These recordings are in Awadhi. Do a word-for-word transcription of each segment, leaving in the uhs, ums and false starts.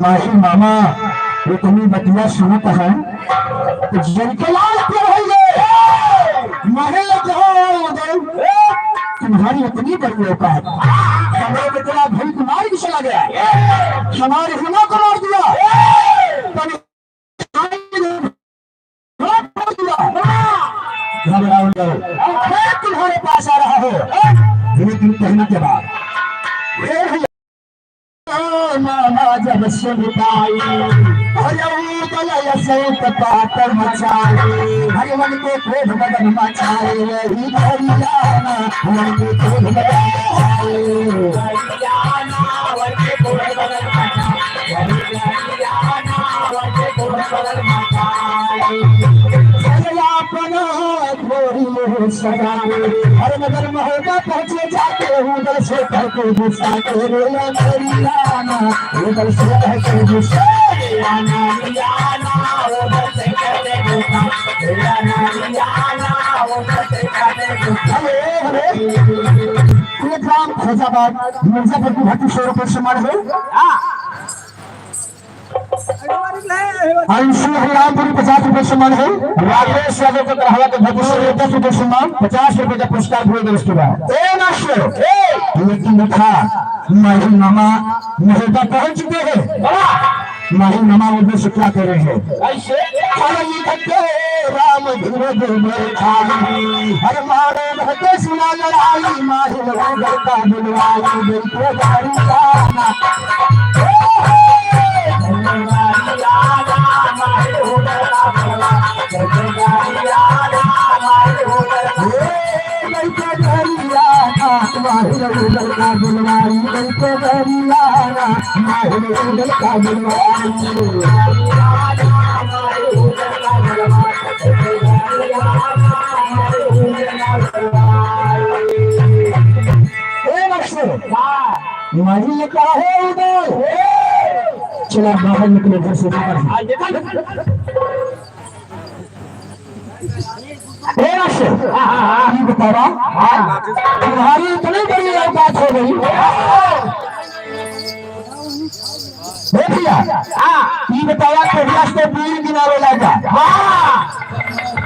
माही मामा इतनी बतिया सुनत है, तो जिनके लाल पर होइए, मरे लग जाओ उदल, तुम्हारी इतनी बड़ी औकात। हमारे बेटा भाई को मार के चला गया, हमारे हिमा को मार दिया, पर घबराओ मत, मैं तुम्हारे पास आ रहा हूँ। धीरे धीरे कहने के बाद, ए भैया, मामा जब सुन पाई, अरे वो गलय सैत पातर मचाई, अरे मन को क्रोध मदन मचाए, वही हरियाणा, मन को क्रोध मदन मचाए। अरे अपना थोड़ी सगाई। अरे मगर महोबा पहुँचे जाते उधर से कहके गुस्सा के रोया मेरी राना, उधर से कहके गुस्सा। अरे, अरे, ये ग्राम फैजाबाद, मिर्जापुर की भट्टी सौ रुपये से मर है। हाँ। अंशु हरिरामपुरी पचास रुपए सम्मान है। राकेश यादव का करहवा के भतीजे दस रुपए सम्मान, पचास रुपए का पुरस्कार भी देंगे उसके बाद। ए मास्टर, ए! लेकिन देखा, माही मामा महोबा पहुंच चुके हैं। माही मामा उधर से क्या कर रहे हैं? कैसे? अरे लिखते राम धीरज बरखाई, हर मारे रहते सुना लड़ाई, माही लोगों का बुलवाई, बिल्कुल गाड़ी जाना। ए, बच्चों, माही ये कहा है उधर? चला, बाहर निकलो, घर से बाहर। ए, बच्चों, हाँ, हाँ, हाँ, ये बतावा, हाँ, तुम्हारी इतनी बड़ी औकात हो गई। देखिया, हाँ, ये बतावा, कहिया से बीर गिनावे लागा? हाँ,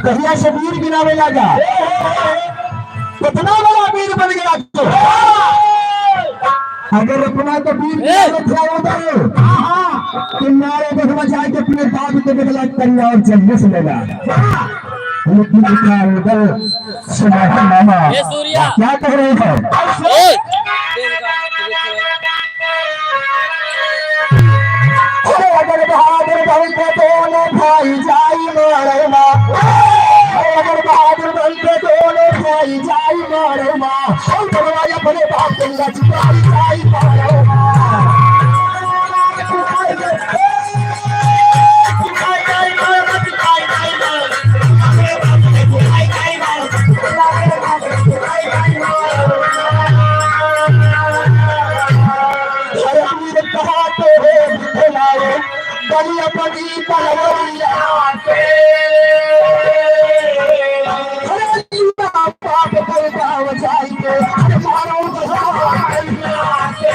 कहिया से बीर गिनावे लागा? कितना बड़ा बीर बन गया तू। अगर अपना तो बीर ए! गिनावे था उधर, हाँ, हाँ, तो मारे देखवा जाए कि अपने बाप के बदला करिया और जन्म से लेगा। लेकिन इतना उधर सुना है मामा, ए सूर्या। क्या कह रहे हैं? ए! अरे अगर बहादुर बनते दोनों भाई जाई मारे माँ। अरे अगर बहादुर बनते दोनों भाई जाई मारे माँ। हम बनवाई अपने बाप के लचकाई जाई मारे माँ। अरे वीर कहा तो है भुलाए, बलिया बली परवरिया के। अरे लीला बाप पर गाँव जाई के, अरे मारो भैया के।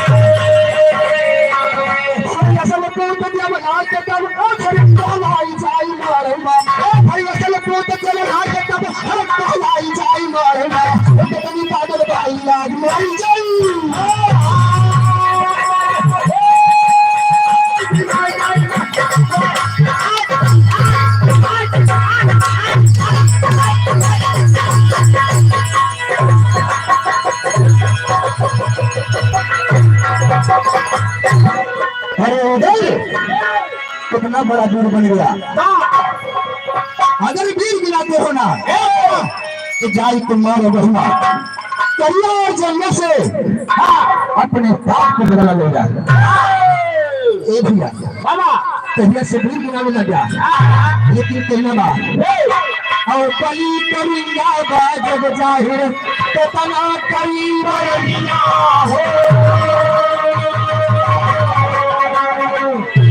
अरे असल पूत जब ना के तब, ओ अरे टहलाई जाई मारे माँ। ओ भाई असल पूत जब ना के तब, अरे टहलाई जाई मारे माँ। ओ कितनी पागल भाई आज मरी जाई। अरे उदल, कितना बड़ा वीर बन गया। अगर वीर गिनाते हो ना, तो जाई तुम्हारे बहिना करिया और जंगल से, हाँ, अपने बाप को बदला लेगा। ए भैया, बाबा। तहिया से वीर गिनावे लगा। लेकिन कहना बा, और बलि करिया बा जग जाहिर, केतना करीब रहिया हो।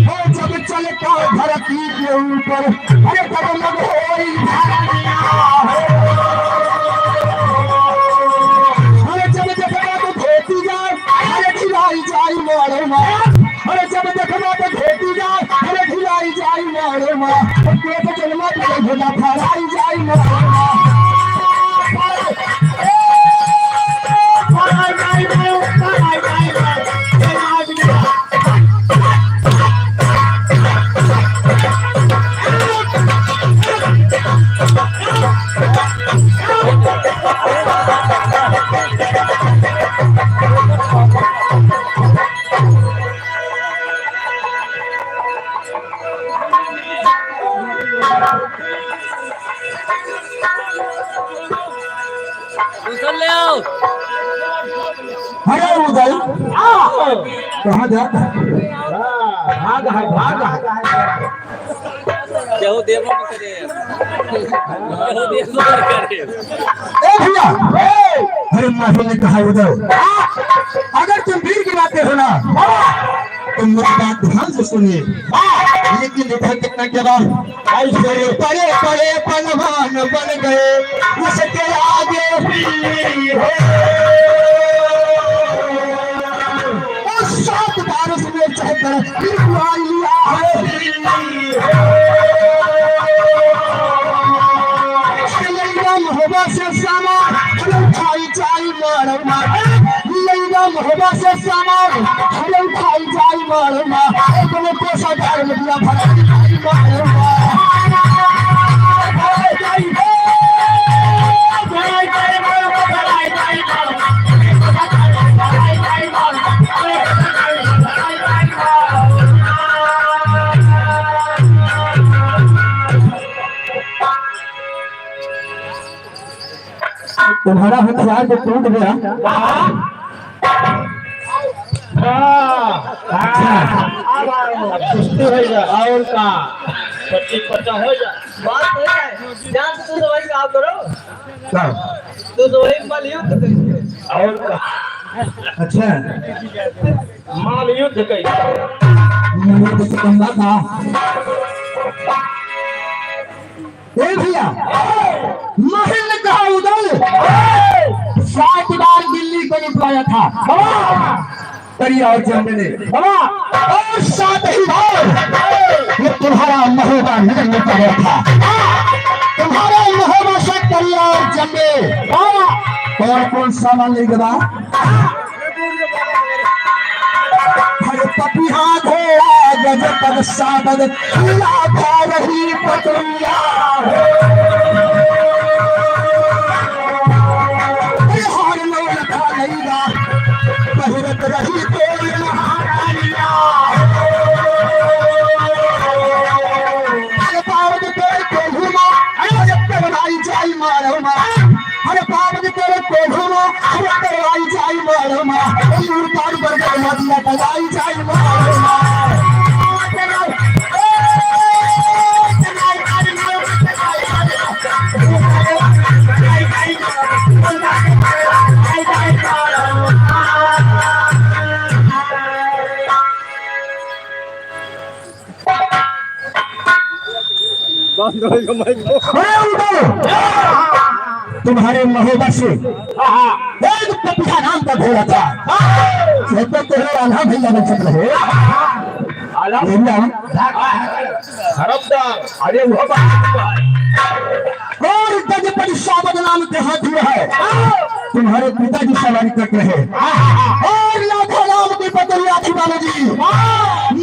हो जब चलता धरती के ऊपर, अरे तब मग होई धरनिया हो। अरे जब देखबा तो धोती जाए, अरे गिराई जाई मारे माँ। अरे जब देखबा तो धोती दूसर ले आओ। अरे उदल, कहाँ जाता है? भाग है, भाग है। केहू देबो न करे। केहू देबो न करे। ए भैया, अरे माही ने कहा उदल, अगर तुम वीर गिनाते हो ना, तो मेरी बात ध्यान से सुनिए। लेकिन देखो कितना क्या बात। ऐसे परे परे पहलवान बन गए, उसके आगे भी हो। और सात बारिश में चढ़कर बिरकुआई लिया है। लैला मोहबा से सामान, हम खाई जाई मारो मारो। लैला मोहबा से सामान, हम खाई जाई मारो मारो। एक में कोसा डाल में दिया भरा दिखाई मारो मारो। तुम्हारा हथियार तो टूट गया। हाँ, हाँ, अब कुश्ती होइगा, और का? पच्चीस पचास होइगा। बात सही है। जान से तू दवाई का आप करो। का? तू दवाई मल युद्ध करिए। और का? अच्छा। मल युद्ध करिए। मल युद्ध से कम बात है। ए भैया, महल कहा उदल, सात बार दिल्ली को लुटवाया था। करिया और चंद ने। और सात ही बार ये तुम्हारा महोबा नगर में पड़ा था। तुम्हारा महोबा से करिया और चंद ने। कौन कौन सामान ले गया? हर पपिहा घोड़ा गजपद साबद लाथा रही पटरिया हो। हर नौ लखा लैला पहिरत रही तोर महारानिया। हर पावत तोर कोल्हू मा, हर जब तक बनाई जाई मारो मा। अरे बाप रे, तेरे कोल्हू मा, अरे तेरे आई जाई मारो मा। ए, लूर पार बरगद नदिया तलाई जाई मारो मा। बंद हो गया माइक। अरे उठो। तुम्हारे महोबा से एक पपिहा नाम का घोड़ा था। ये तो तुम्हारा आल्हा भैया बन सकते हैं। आल्हा? भैया। हरमदार। अरे वो बात। और गजपति साबद नाम के हाथी रहे, तुम्हारे पिताजी सवारी करत रहे। और लाखा राम के पतरिया थी बाबूजी,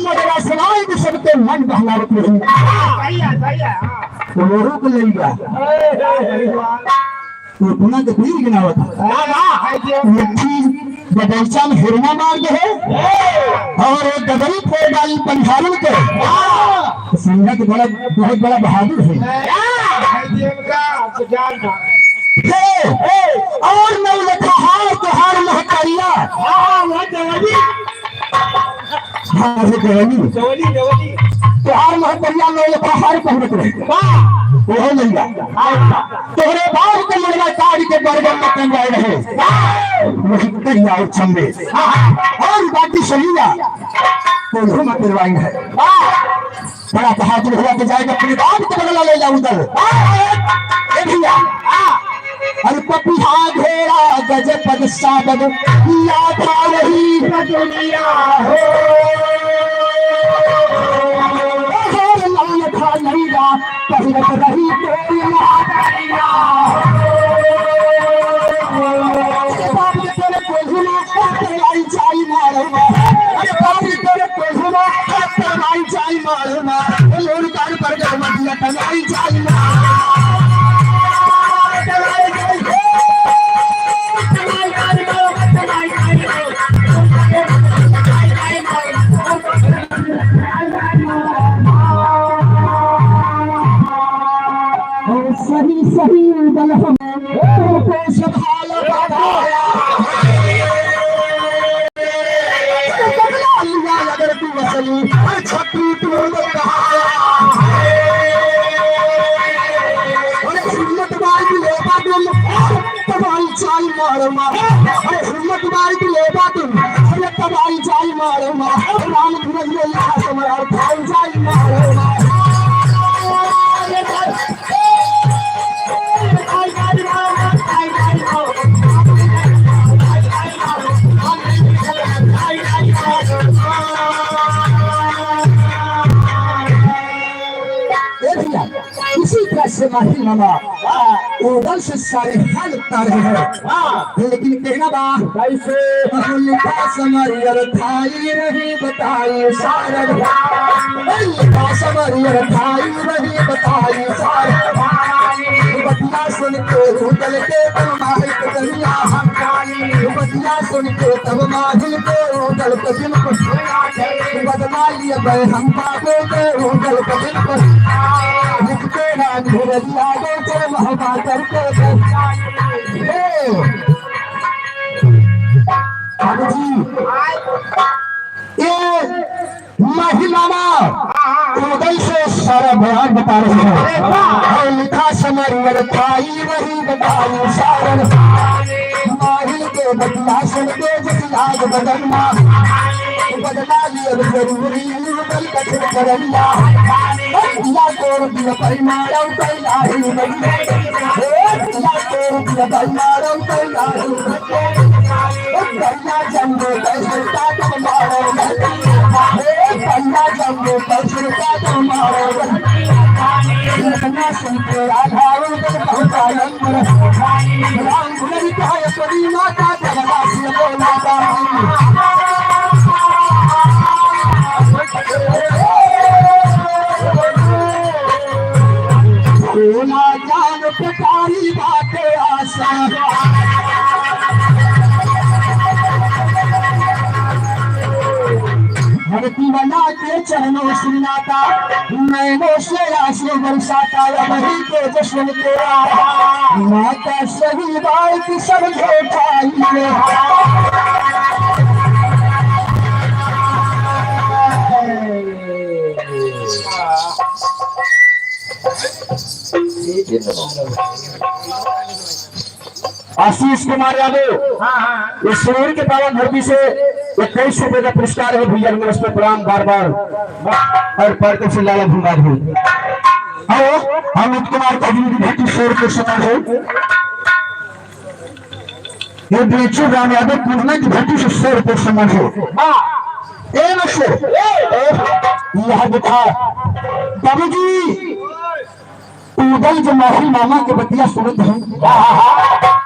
मगरा सवारी भी सबके मन बहलावत रही। सही है, सही है, हाँ। तो लोगों को ले गया। अरे, अरे, अरे, वाह। उतना के भीड़ गिनावत है। ना, ना, है जे। लट्ठी बगीचा में हेरना मार दे है। और एक डबरी फोड़ डाली पनिहारन के। हाँ। तो संगत बड़ा, बहुत बड़ा बहादुर है। हाँ, है जे उनका, आपको जान था। हे, हे, और नौ लखा हार तोहार महतरिया। हाँ, हाँ, वह जवानी। हाँ, वो जवानी। जवानी, जवानी। तोहार महतरिया नौ लखा हार पहिरत रहे। वाह। ओहो लइका। हाँ। तोहरे बाप के लड़का काढ़ के बरगद में टंगाए रहे। वाह। वही करिया और चंबे। हाँ, हाँ। और बाकी सलिया कोल्हू में पिलवाई है। वाह। बड़ा बहादुर हुआ तो जाएगा, अपने बाप का बदला ले जाऊं उधर। ए भैया, अरे पपिहा घोड़ा गजपद साबद, या था वही दुनिया हो। हर लाल रही कोई ना। बाप के तोरे कोल्हू में काटे आई जाई मारो। अरे बाप के तोरे कोल्हू में काटे आई जाई मारो। लोर कार पर गरमतिया टंगाई जाई मारो। सही सही गलत को संभाल बताया। अगर तू असली छतरी तू बताया। अरे हिम्मत बाई की लेबा तुम तबाही चाल मारो माँ। अरे हिम्मत बाई की लेबा तुम। अरे तबाही चाल मारो माँ। राम धीरज में लिखा समर और भाई चाल मारो माँ। ए भैया, इसी तरह से माही मामा हाँ। उदल से सारे हाल उठा रहे हैं। हाँ। लेकिन कहना बा, कैसे? लिखा समरियर थाई रही बताई सारन। लिखा समरियर थाई रही बताई सारन। बतिया सुन के उदल के तब माही के दरिया हम काली। बतिया सुन के तब माही के उदल के दिन को बदला लिए बे हम बाबे के उदल के दिन को। लिखते राम धीरज आगे के महबा करके। ए, बाबूजी, ये महिलावा उदय से सारा बयान बता रही है। अरे वाह! और लिखा समरियर थाई रही बताई सारन। माही के बतिया सुन के जतियाग बदनमा। बदला लिए जरूरी बल कठिन करैया। या तोर दिल परिमाण कैला ही बनी। या तोर दिल परिमाण कैला ही बनी। ओ भैया जंगो कैसे काटम मारो। ए भैया जंगो कैसे काटम मारो। इतना सुन के आधार में बहुत आनंद। राम गुरु कहे अपनी माता जगला से बोला। सोना जान पिटारी बाटे आशा। भक्ति बना के चरणों से नाता, नैनों से आंसू बरसाता, अब ही तेजस्वन तेरा। माता सही बात सब झूठाई है। आशीष कुमार यादव, हाँ, हाँ। इस शरीर के पावन धरती से इक्कीस सौ रुपए का पुरस्कार है भैया, नमस्ते प्रणाम बार बार। और पार्टी से लाला भंगार हुई। आओ, अमित कुमार का भी बहुत ही शोर के समय है। ये बेचू राम यादव पूर्णा की भट्टी से सौ रुपये सम्मान हो। हाँ। ए नशे। ए। यह दिखा। बाबूजी, उदल जो माही मामा के बतिया सुनत हैं,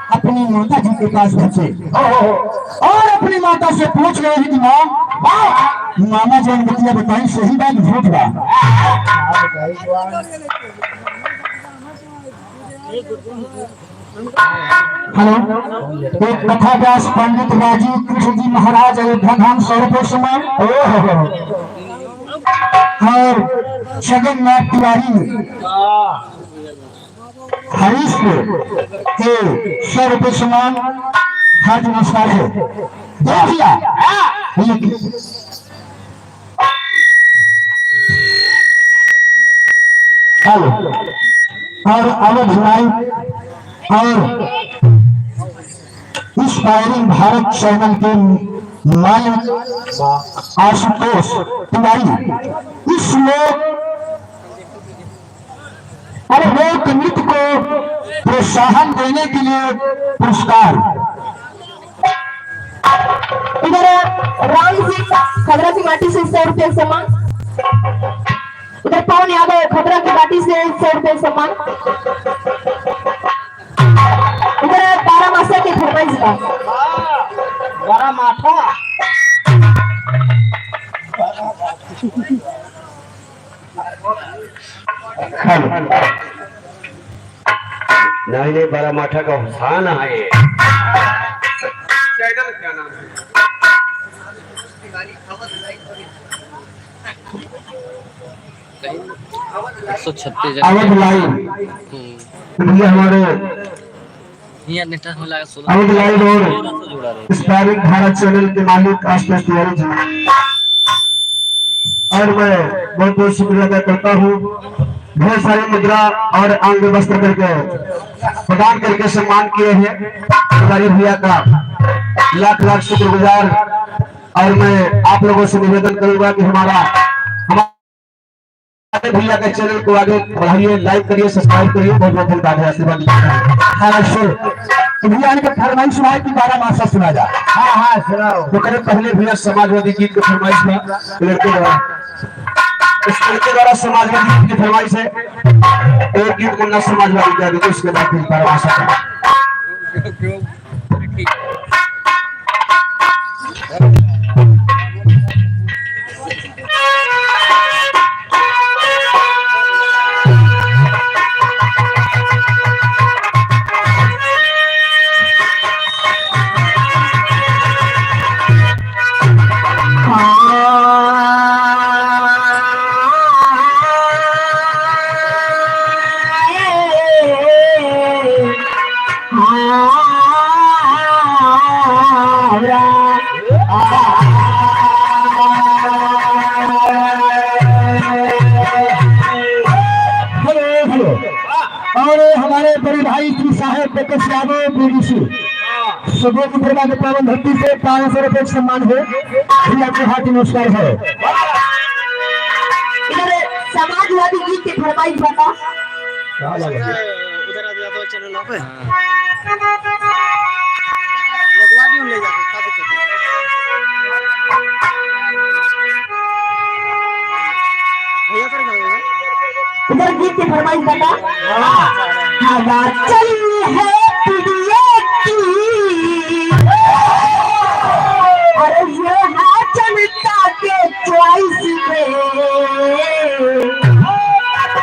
अपनी माता जी के पास पहुंचे और अपनी माता से पूछ रहे हैं कि माँ, मामा जौन बतिया बताई सही बा कि झूठ बा? हेलो, एक कथा व्यास पंडित राजीव कृष्ण जी महाराज अयोध्या धाम सौ रुपये सम्मान। और जगन्नाथ तिवारी हरीशपुर के सौ रुपये सम्मान हार्दिक नमस्कार है। दे दिया। हेलो। और अवध लाइव और इंस्पायरिंग भारत चैनल के मालिक आशुतोष तिवारी, इस लोक, अरे, लोक नृत्य को प्रोत्साहन देने के लिए पुरस्कार। इधर राम जी खगरा जी माटी से सौ रुपये सम्मान। इधर पवन यादव खतरा की बाटी से सौ रुपये सम्मान। इधर बारह मासा के फरमाइश बा। बारह माठा। हेलो। नहीं, नहीं, बारह माठा का हुसान है ये। चैनल क्या नाम है? एक सौ छत्तीस जन। अवध लाइव। हम्म। तो भैया हमारे हियाँ नेट होला, सोलह अवध लाइव और से जुड़ा रहे। इंस्पायरिंग भारत चैनल के मालिक आशुतोष तिवारी जी, और मैं बहुत बहुत शुक्रिया अदा करता हूँ। ढेर सारी मुद्रा और अंग वस्त्र करके प्रदान करके सम्मान किए हैं हमारे भैया का लाख लाख शुक्रगुजार। और मैं आप लोगों से निवेदन करूंगा कि हमारा, हमारा अरे भैया के चैनल को आगे बढ़ाइए, लाइक करिए, सब्सक्राइब करिए, बहुत बहुत धन्यवाद है, आशीर्वाद दीजिए। हाँ, sure। तो भैया इनके फरमाइश सुनाए कि बारह मासा सुना जा। हाँ, हाँ, सुनाओ। तो करे पहले भैया समाजवादी गीत के फरमाइश बा, लड़के द्वारा। इस लड़के द्वारा समाजवादी गीत की फरमाइश है। एक गीत करना समाजवादी का, तो उसके बाद फिर बारह मासा का। Hello, hello. और हमारे बड़े भाई श्री साहेब प्रकाश यादव, बीडीसी, सुबह की प्रेमा के पावन धरती से पाँच सौ रुपए का सम्मान है। भैया आपको हार्दिक नमस्कार है। इधर समाजवादी गीत के फरमाइश बता। क्या बात है? उधर आ जाओ, चैनल पे। लगवा दी, उन ले जाके, क्या दिक्कत है? भैया, कर दो, भैया। इधर गीत की फरमाइश बता। हाँ। हवा चली है पीडीए की। अरे ये है जनता के चॉइस में।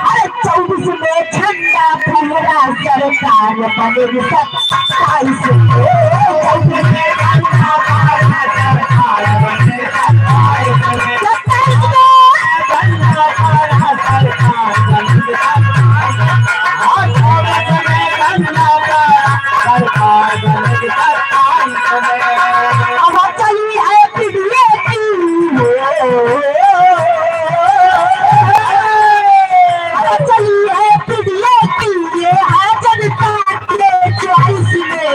अरे चौबीस में झंडा फहरा, सरकार बनेगी सत्ताईस में। चौबीस में झंडा फहरा, सरकार बनेगी सत्ताईस में। अब चली है पीडीए की, अब चली है पीडीए की, ये है जनता के चॉइस में।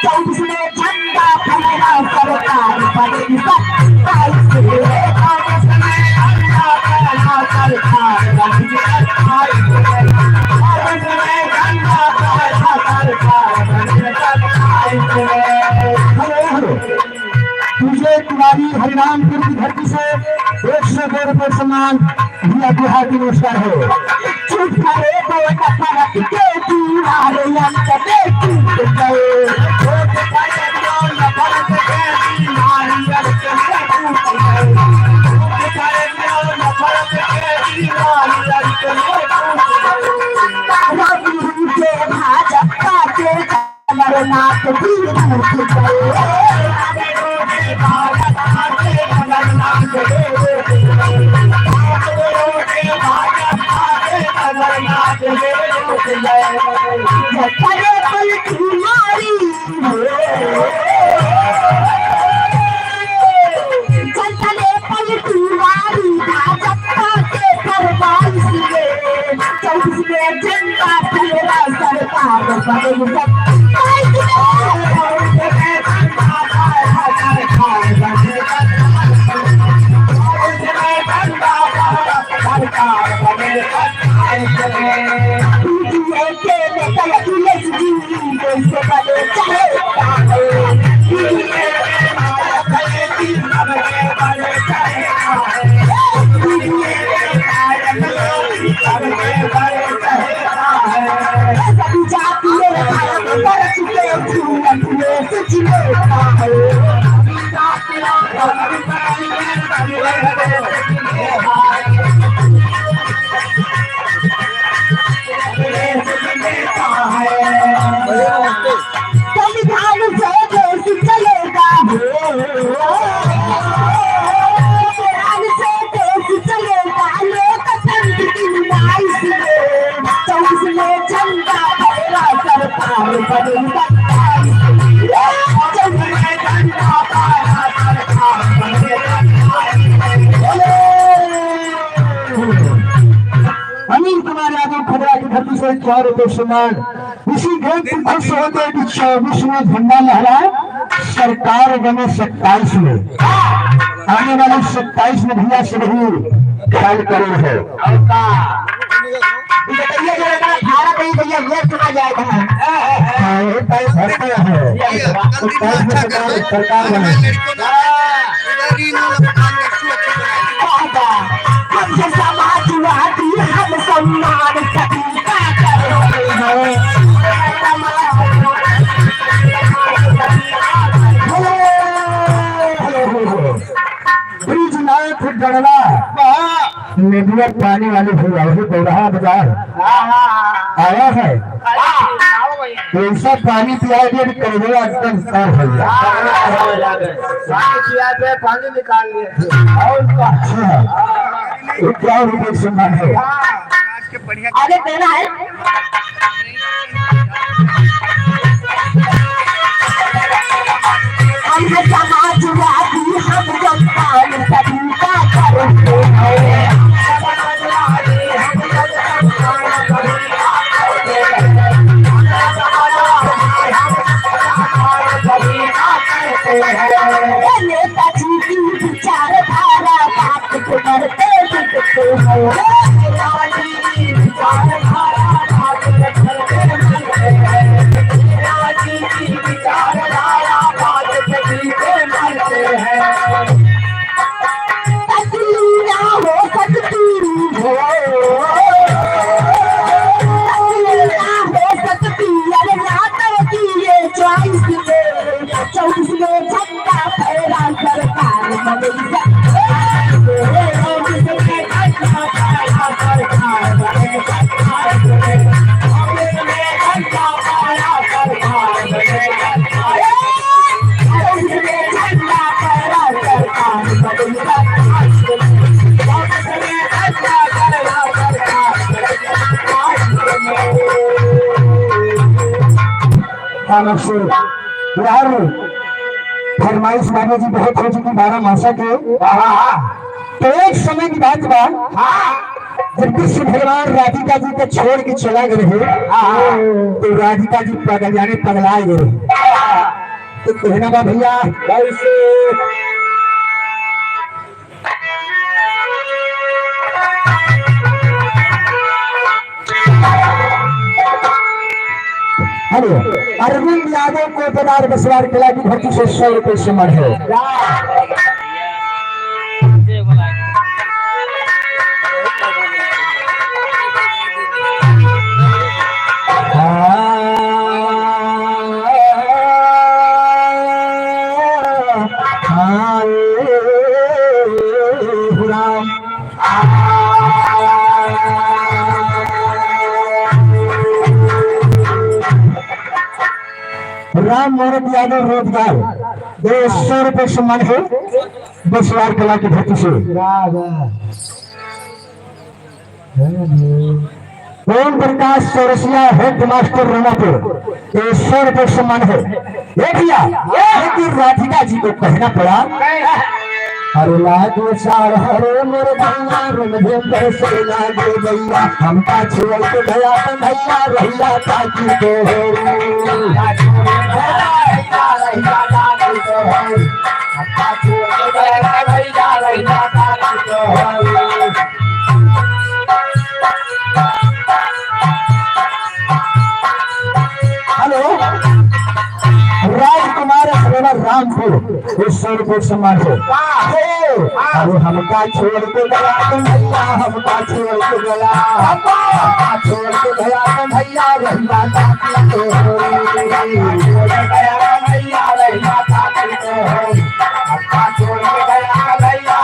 चौबीस में झंडा फहरा, सरकार बनेगी सत्ताईस में। Hello, hello. विजय तिवारी हरिरामपुर की धरती से एक सौ दो रुपये सम्मान दिया, बिहार की नमस्कार है। चुप करे तो नफरत के दीवार अंत में टूट गए। भाजपा के कमरनाथ भी टूट गए। पलटी मारी। जनता ने पलटी मारी भाजपा के फरमाइश में। चौबीस में झंडा फहरा, सरकार बनेगी सत्ताईस में। संविधान से देश चलेगा, संविधान से देश चलेगा, लोकतंत्र की नुमाइश में, चौबीस में झंडा फहरा, सरकार बनेगा। अनिल कुमार यादव खगड़ा की धरती से चार रुपये सम्मान। इसी ग्रंथ की खुश होते कि चौबीस में झंडा लहराए, सरकार बने सत्ताईस में। आने वाले सत्ताईस में भैया सभी ख्याल करो है। ये बताइए, जो इतना खाना नहीं भैया, ये सुना जाएगा। हाँ, ये टाइम भरता है। ये गलती तो अच्छा कर दो। सरकार बने। हम समाजवादी, हम सम्मान कभी का करेंगे। Hello, hello, hello, hello. Brijnath गणना। हाँ। नदिया पानी वाली भैया, वही बौरहा बाजार। हाँ, हाँ, हाँ। आया है। हाँ, हाँ, हाँ, वही। वैसा पानी पिया दिया कि करेजा एकदम साफ हो गया। हाँ, हाँ, हाँ, हाँ। पानी पिया दे, पानी निकाल लिए। और क्या? अच्छा। ये क्या रूप एक सम्मान है? हाँ। आगे कहना है। हम हैं समाजवादी, हम जनता में सभी का करते हैं। ये नेताजी की विचारधारा बात को करते दिखते हैं। तकलीफ ना हो सकती हो, तकलीफ ना हो सकती, अरे ना तो की ये choice दे, चौबीस में झंडा फहरा सरकार बनेगा। हाँ, अफसर, यार, फरमाइश बाबा जी बहुत हो चुकी बारह मासा के। हाँ, हाँ। तो एक समय की बात बा, हाँ। जब कृष्ण भगवान राधिका जी के छोड़ के चला गए रहे, हाँ। तो राधिका जी पगल, यानी पगला गए रहे। तो कहना बा भैया, कैसे? हेलो, अरविंद यादव को पदार बसवार कला की धरती से सौ रुपये सम्मान है। राम मोहन यादव रोजगार, दो सौ रुपये सम्मान है, बसवार कला की धरती से। वाह, वाह। ओम प्रकाश चौरसिया, हेडमास्टर रमापुर, ये सौ रुपये सम्मान है। ये भैया, लेकिन राधिका जी को कहना पड़ा, अरे लागो सार हरे मोर गैया, रणधीर से लागो गैया, हमका छोड़ के गया कन्हैया, रहिया ताकि तो हो। हेलो, राजकुमार अखरेला रामपुर, ये सौ रुपये सम्मान है। वाह। हे, वाह। अरे हमका छोड़ के गया कन्हैया, हमका छोड़ के गया, हमका छोड़ के गया कन्हैया, रहिया ताकि तो हो। छोड़ के गया कन्हैया, रहिया ताकि तो हो। हमका छोड़ के गया कन्हैया,